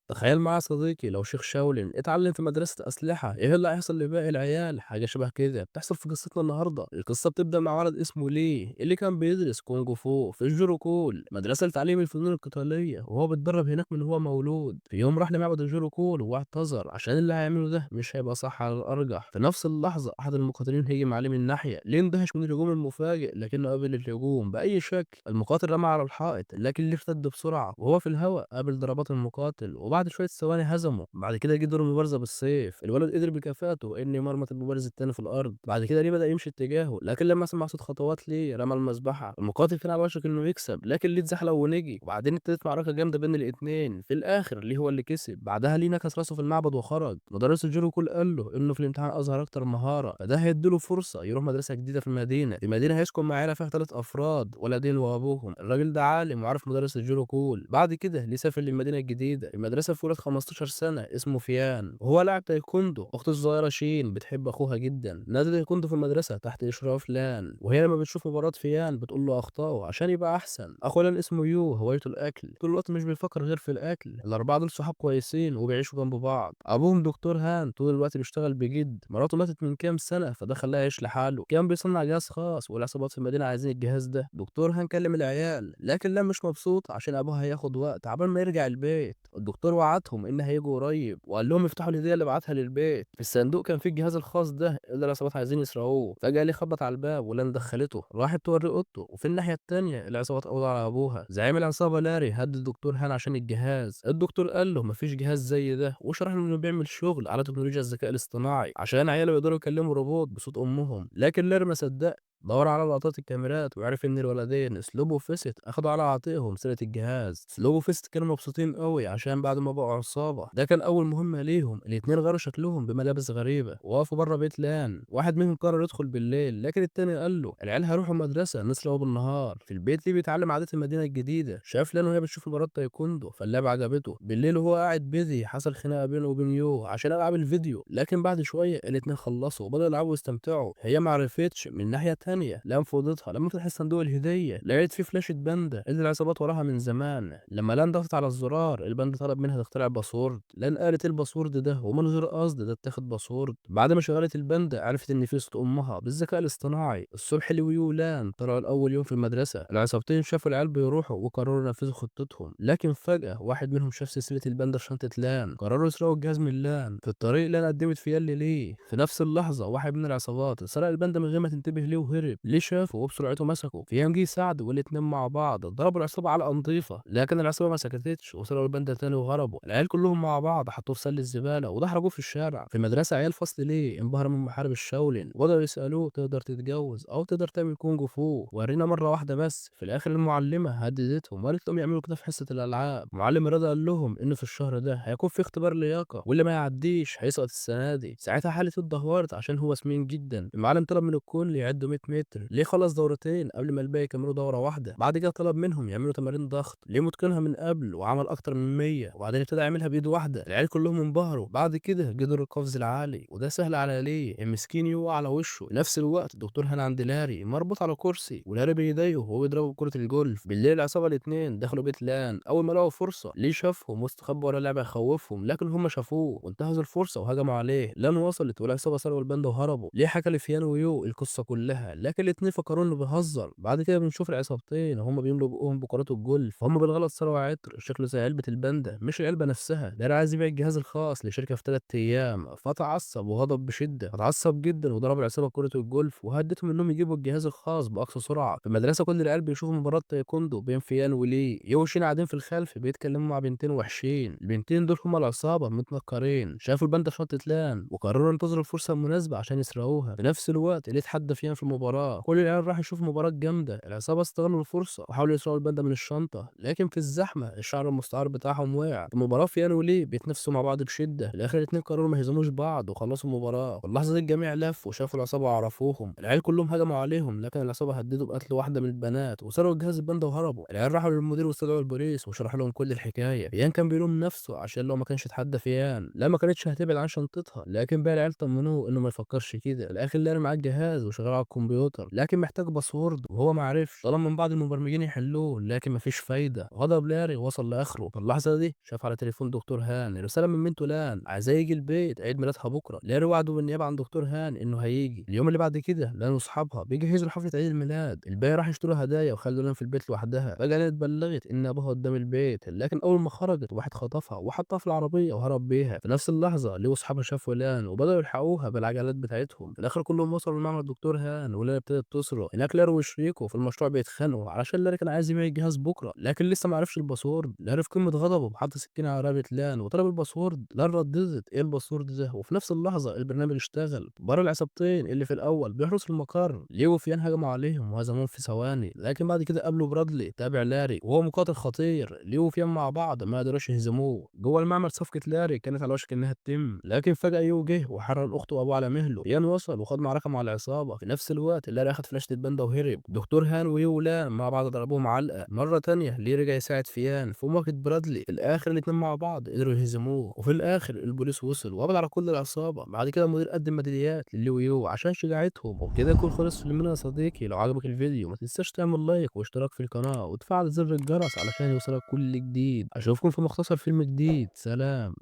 تخيل معايا يا صديقي لو شيخ شاولين اتعلم في مدرسة أسلحة، إيه اللي هيحصل لباقي العيال؟ حاجة شبه كده بتحصل في قصتنا النهاردة. القصة بتبدأ مع ولد اسمه ليه اللي كان بيدرس كونغ فو في الجوروكول، مدرسة لتعليم الفنون القتالية، وهو بيتدرب هناك من هو مولود. في يوم راح لمعبد الجوروكول واعتذر عشان اللي هيعمله ده مش هيبقى صح على الأرجح. في نفس اللحظة أحد المقاتلين هجم عليه من ناحية، ليه اندهش من الهجوم المفاجئ لكنه قابل الهجوم بأي شكل. المقاتل رمى على الحائط لكن ليه ارتد بسرعة وهو في الهواء قابل ضربات المقاتل، وبعد شوية ثواني هزمه. بعد كده جه دور المبارزة بالسيف، الولد قدر بكفاءته إنه يمرمط المبارز التاني في الأرض. بعد كده ليه بدأ يمشي اتجاهه، لكن لما سمع صوت خطوات ليه رمى المذبحة. المقاتل كان على وشك إنه يكسب لكن ليه اتزحلق ونجي، وبعدين ابتدت معركة جامدة بين الاتنين. في الآخر ليه هو اللي كسب. بعدها ليه نكس راسه في المعبد وخرج. مدرس الجيروكول قال له إنه في الامتحان أظهر أكتر مهارة، فده هيديله فرصة يروح مدرسة جديدة في المدينة. في المدينة هيسكن مع عيلة فيها 3 أفراد، ولدين وأبوهم. الراجل ده عالم وعارف مدرس الجيروكول. بعد كده ليه سافر للمدينة الجديدة. المدرسة في ولد 15 سنة اسمه فيان، وهو لاعب تايكوندو. أخته الصغيرة شين بتحب أخوها جدا. نادي تايكوندو في المدرسة تحت إشراف لان، وهي لما بتشوف مباراة فيان بتقول له أخطائه عشان يبقى أحسن. أخو لان اسمه يو، هوايته الأكل، طول الوقت مش بيفكر غير في الأكل. الأربعة دول صحاب كويسين وبيعيشوا جنب بعض. أبوهم دكتور هان طول الوقت بيشتغل بجد. مراته ماتت من كام سنة فده خلاه يعيش لحاله. كان بيصنع جهاز خاص والعصابات في المدينة عايزين الجهاز ده. دكتور هان كلم العيال لكن لان مش مبسوط عشان أبوها هياخد وقت عبال ما يرجع البيت. الدكتور وعدهم إن هيجوا قريب وقال لهم يفتحوا الهدية اللي بعتها للبيت. في الصندوق كان في الجهاز الخاص ده اللي العصابات عايزين يسرقوه. فجأة ليه خبط على الباب ولان دخلته، راحت توري اوضته. وفي الناحية التانية العصابات قبضوا على أبوها. زعيم العصابة لاري هدد الدكتور هان عشان الجهاز. الدكتور قال له مفيش جهاز زي ده، وشرح له إنه بيعمل شغل على تكنولوجيا الذكاء الاصطناعي عشان عياله يقدروا يكلموا روبوت بصوت أمهم. لكن لاري ما صدق، دور على لقطات الكاميرات وعرف ان الولدين سلوب وفيست اخدوا على عاتقهم سرقة الجهاز. سلوب وفيست كانوا مبسوطين قوي عشان بعد ما بقوا عصابة ده كان اول مهمة ليهم. الاتنين غيروا شكلهم بملابس غريبة ووقفوا بره بيت لان. واحد منهم قرر يدخل بالليل لكن التاني قال له العيال هيروحوا المدرسة نسرقوا بالنهار. في البيت ليه بيتعلم عادات المدينة الجديدة. شاف لان وهي بتشوف مباراة تايكوندو فاللعبة عجبته. بالليل وهو قاعد busy حصل خناقة بينه وبين يو عشان العاب الفيديو، لكن بعد شوية الاتنين خلصوا وبدأوا يلعبوا ويستمتعوا. هي معرفتش. من ناحية تانية لان في اوضتها لما فتحت صندوق الهدية لقيت فيه فلاشة باندا اللي العصابات وراها من زمان. لما لان ضغطت على الزرار الباندا طلب منها تخترع password. لان قالت ال password ده ومن غير قصد ده اتاخد password. بعد ما شغلت الباندا عرفت ان في صوت امها بالذكاء الاصطناعي. الصبح لويو ولان طلعوا الاول يوم في المدرسة. العصابتين شافوا العيال بيروحوا وقرروا ينفذوا خطتهم، لكن فجأة واحد منهم شاف سلسلة الباندا في شنطة لان. قرروا يسرقوا الجهاز من لان. في الطريق لان قدمت فيان ليه. في نفس اللحظة واحد من العصابات سرق الباندا من غير ما تنتبه ليه وهرب. ليه شافه وبسرعته مسكه. فيان جه يساعده والاتنين مع بعض ضربوا العصابة علقة نظيفة، لكن العصابة ما سكتتش وسرقوا الباندا تاني وهربوا. العيال كلهم مع بعض حطوه في سل الزبالة ودحرجوه في الشارع. في المدرسة عيال فصل ليه انبهر من محارب الشاولين وبدأوا يسألوه تقدر تتجوز أو تقدر تعمل كونج فو، ورينا مرة واحدة بس. في الآخر المعلمة هددتهم وقالت لهم يعملوا كده في حصة الألعاب. معلم الرياضة قال لهم إنه في الشهر ده هيكون في اختبار لياقة واللي ما يعديش هيسقط السنة دي. ساعتها حالته اتدهورت عشان هو سمين جدا. المعلم طلب من الكل يعدوا 100 متر. ليه خلص دورتين قبل ما الباقي يكملوا دورة واحدة. بعد كده طلب منهم يعملوا تمارين ضغط. ليه متقنها من قبل وعمل أكتر من 100، وبعدين ابتدى يعملها بإيد واحدة. العيال كلهم انبهروا. بعد كده جدر القفز العالي وده سهل على ليه المسكين يقع على وشه. في نفس الوقت الدكتور هان عند لاري مربوط على كرسي ولاري بيضايقه وهو بيضربه بكرة الجولف. بالليل العصابة الاتنين دخلوا بيت لان أول ما لقوا فرصة. ليه شافهم واستخبوا ورا لعبة يخوفهم لكن هم شافوه وانتهزوا الفرصة وهجموا عليه. لان وصلت والعصابة سرقوا الباندا وهربوا. ليه حكى لفيان ويو القصة كلها لكن الاتنين فكروا انه بيهزر. بعد كده بنشوف العصابتين وهم بيملوا بقهم بكرات الجولف. هم بالغلط سرقوا عطر شكله زي علبة الباندا مش العلبة نفسها. لاري عايز يبيع الجهاز الخاص لشركة في 3 أيام فتعصب وغضب بشدة. اتعصب جدا وضرب العصابة كرة الجولف وهددهم انهم يجيبوا الجهاز الخاص بأقصى سرعة. في المدرسة كل العيال بيشوفوا مباراة تايكوندو بين فيان وليه. يوشين قاعدين في الخلف بيتكلموا مع بنتين وحشين. البنتين دول هما العصابة متنكرين. شافوا الباندا في شنطة لان وقرروا ينتظروا الفرصة المناسبة عشان يسرقوها. في نفس الوقت اللي اتحدى فيان في المباراة. كل العيال راح يشوفوا مباراة جامدة. العصابة استغلوا الفرصة وحاولوا يسرقوا الباندا من الشنطة، لكن في الزحمة الشعر المستعار بتاعهم وقع. في المباراة فيان وليه بيتنافسوا مع بعض بشدة. في الآخر الاتنين قرروا ما يهزموش بعض وخلصوا المباراة. في اللحظة دي الجميع لف وشافوا العصابة وعرفوهم. العيال كلهم هجموا عليهم لكن العصابة هددوا بقتل واحدة من البنات وسرقوا جهاز الباندا وهربوا. العيال راحوا للمدير واستدعوا البوليس وشرحوا لهم كل الحكاية. فيان كان بيلوم نفسه عشان لو ما كانش اتحدى فيان لا ما كانتش هتبعد عن شنطتها، لكن باقي العيال طمنوه انه ما يفكرش كده. في الاخر لاري معاه الجهاز وشغال على الكمبيوتر الكمبيوتر، لكن محتاج password وهو ما عرفش. طلب من بعض المبرمجين يحلوه لكن مفيش فايدة. غضب لاري وصل لاخره. في اللحظة دي شاف على تليفون دكتور هان رسالة من بنته لان عايزاه يجي البيت عيد ميلادها بكرة. لاري وعده بالنيابة عن دكتور هان انه هيجي. اليوم اللي بعد كده لان واصحابها بيجهزوا لحفلة عيد الميلاد. الباقي راح يشتروا هدايا وخلوا لان في البيت لوحدها. فجأة لان اتبلغت ان ابوها قدام البيت، لكن اول ما خرجت واحد خطفها وحطها في العربية وهرب بيها. في نفس اللحظة ليه واصحابها شافوا لان وبدأوا يلحقوها بالعجلات بتاعتهم. في الاخر كلهم وصلوا لمعمل الدكتور هان، ولان ابتدت تصرخ. هناك لاري وشريكه في المشروع بيتخانقوا علشان لاري كان عايز يبيع الجهاز بكره، لكن لسه ما عرفش ال password. لاري في قمة غضبه حط سكينة على رقبة لان وطلب ال password. لان رددت ايه ال password ده، وفي نفس اللحظة البرنامج اشتغل. بره العصابتين اللي في الاول بيحرسوا المقر، ليو وفيان هجموا عليهم وهزموهم في ثواني، لكن بعد كده قابلوا برادلي تابع لاري وهو مقاتل خطير. ليو وفيان مع بعض ما قدروش يهزموه. جوه المعمل صفقة لاري كانت على وشك انها تتم، لكن فجأة يو جه وحرر اخته وابوه على مهله. فيان وصل وخد معركة مع العصابة. في نفس الوقت لاري اخد فلاشة الباندا وهرب. دكتور هان ويو ولان مع بعض ضربوهم علقة. مرة تانية ليه رجع يساعد فيان في مواجهة برادلي. في الاخر الاتنين مع بعض قدروا يهزموه، وفي الاخر البوليس وصل وقبض على كل العصابة. بعد كده المدير قدم ميداليات لليو ويو عشان شجاعتهم. وبكده يكون خلص فيلمنا يا صديقي. لو عجبك الفيديو ما تنساش تعمل لايك واشتراك في القناة وتفعل زر الجرس علشان يوصلك كل جديد. اشوفكم في مختصر فيلم جديد. سلام.